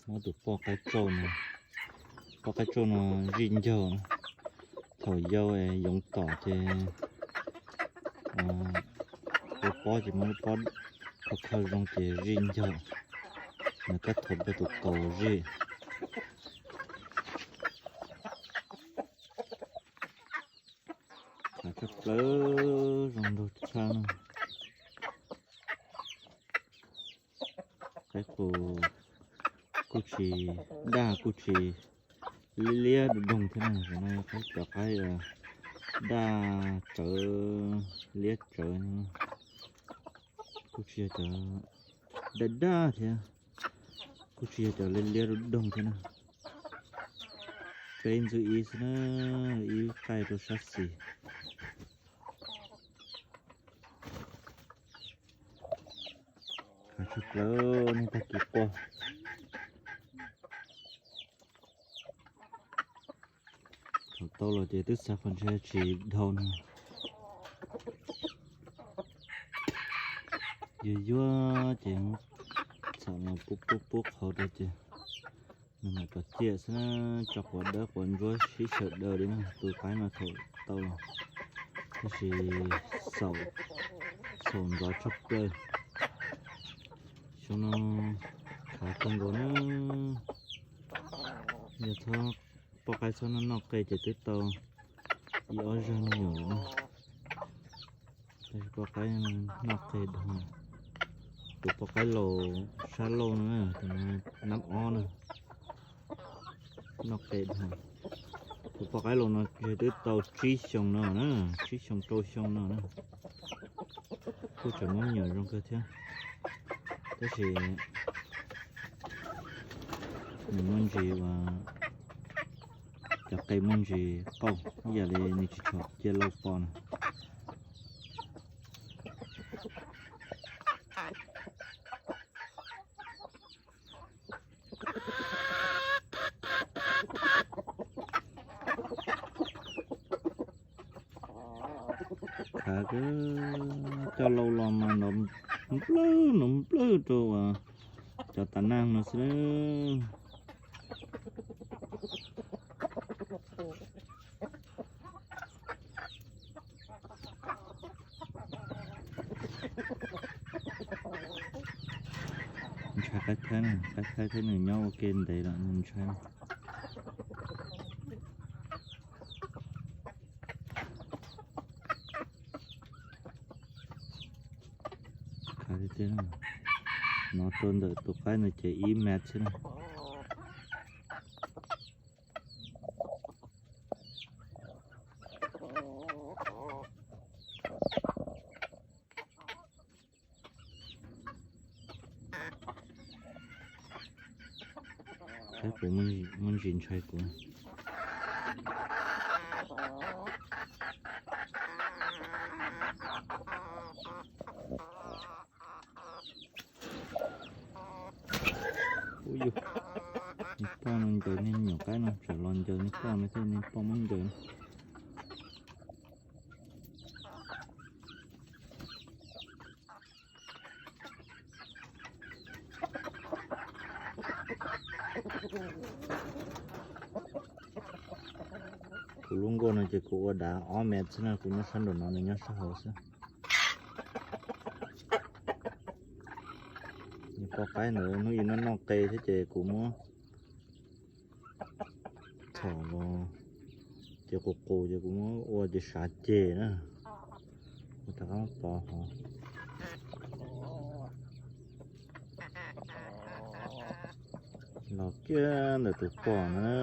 Muab tus poj qaib tsauj no, poj qaib tsauj no zij ncaug. Thaum yau yoov tom ces lub pob ces muab lub pob kho kho zoo ces zij ncaug. Nws kab thom rau tus kaus zij. Khav tshaj plaws, zoo nraug tshaj na. Qaib qus kuj tsis daj kuj tsis liab liab du doog thiab na. Tam no yog qaib, cov qaib daj tsawv liab tsawv, kuj tsis yog cov daj daj thiab, kuj tsis yog cov liab liab du doog thiab na. Peb ntxwb ib xwb na, ib qaij rau sab xis. Khav tshaj plaws nej tag kis quaj. Thaum tau los ces twb xav qhov ntshe tsis dhau no. Yuag yuag ces muab txhom los pub pub pub qhauv rau ces nws mam rov ciaj xwb na. Tso quav dawb quav ntsuab sib sawm daws li na, tus qaib no thaum tau los tab sis xaum ntxov tshaj plaws. Xyoo no khav kawg nkaus na. Yog txhob, poj qaib txhob noj noj qe ces twb tau ib ob zag me nyuam lawm na. Tab sis poj qaib noj qe dhau. Tus poj qaib laus sab laug no na, tus no nab ob na, noj qe dhau. Tus poj qaib laus no ntshe twb tau tsib xyoo no na, tsib xyoo rau xyoo no na. Kuj tseem muaj me nyuam zoo kawg thiab, tab sis nws muaj ntsis uas cov qe muaj ntsis qauj ib yam li nws tsis tshua cia lauj pov na. Khav kawg, coj lauj los mas nrov nplawg nrov nplawg rau uas cov tav naj no xwb. Ntshai qaib thaib, qaib thaib thiab nws nyob ua ke ntev lawm ntshai. Khav tiag tiag, no rau ntawm tus qaib no ces ib mev xwb na. Qaib qus muaj ntsis ntshai kuv. Ub yug, niag poj no ncaws niag nyuam qaib no, tseem los ncaws niag poj no thiab, niag poj muab ncaws no. Kuv lub nkuaj no ces kuv ua dav ob mev xwb na, kuv nyob sab nraum no, nws nyob sab hauv xwb. Niag poj qaib ntawd hnub ib noj noj qe thiab ces kuv muab txhom los ces qus qus ces kuv muab ua ces sav ceg na, kuv rov qab muab pov hov. Los kiag ntawm tus pom na.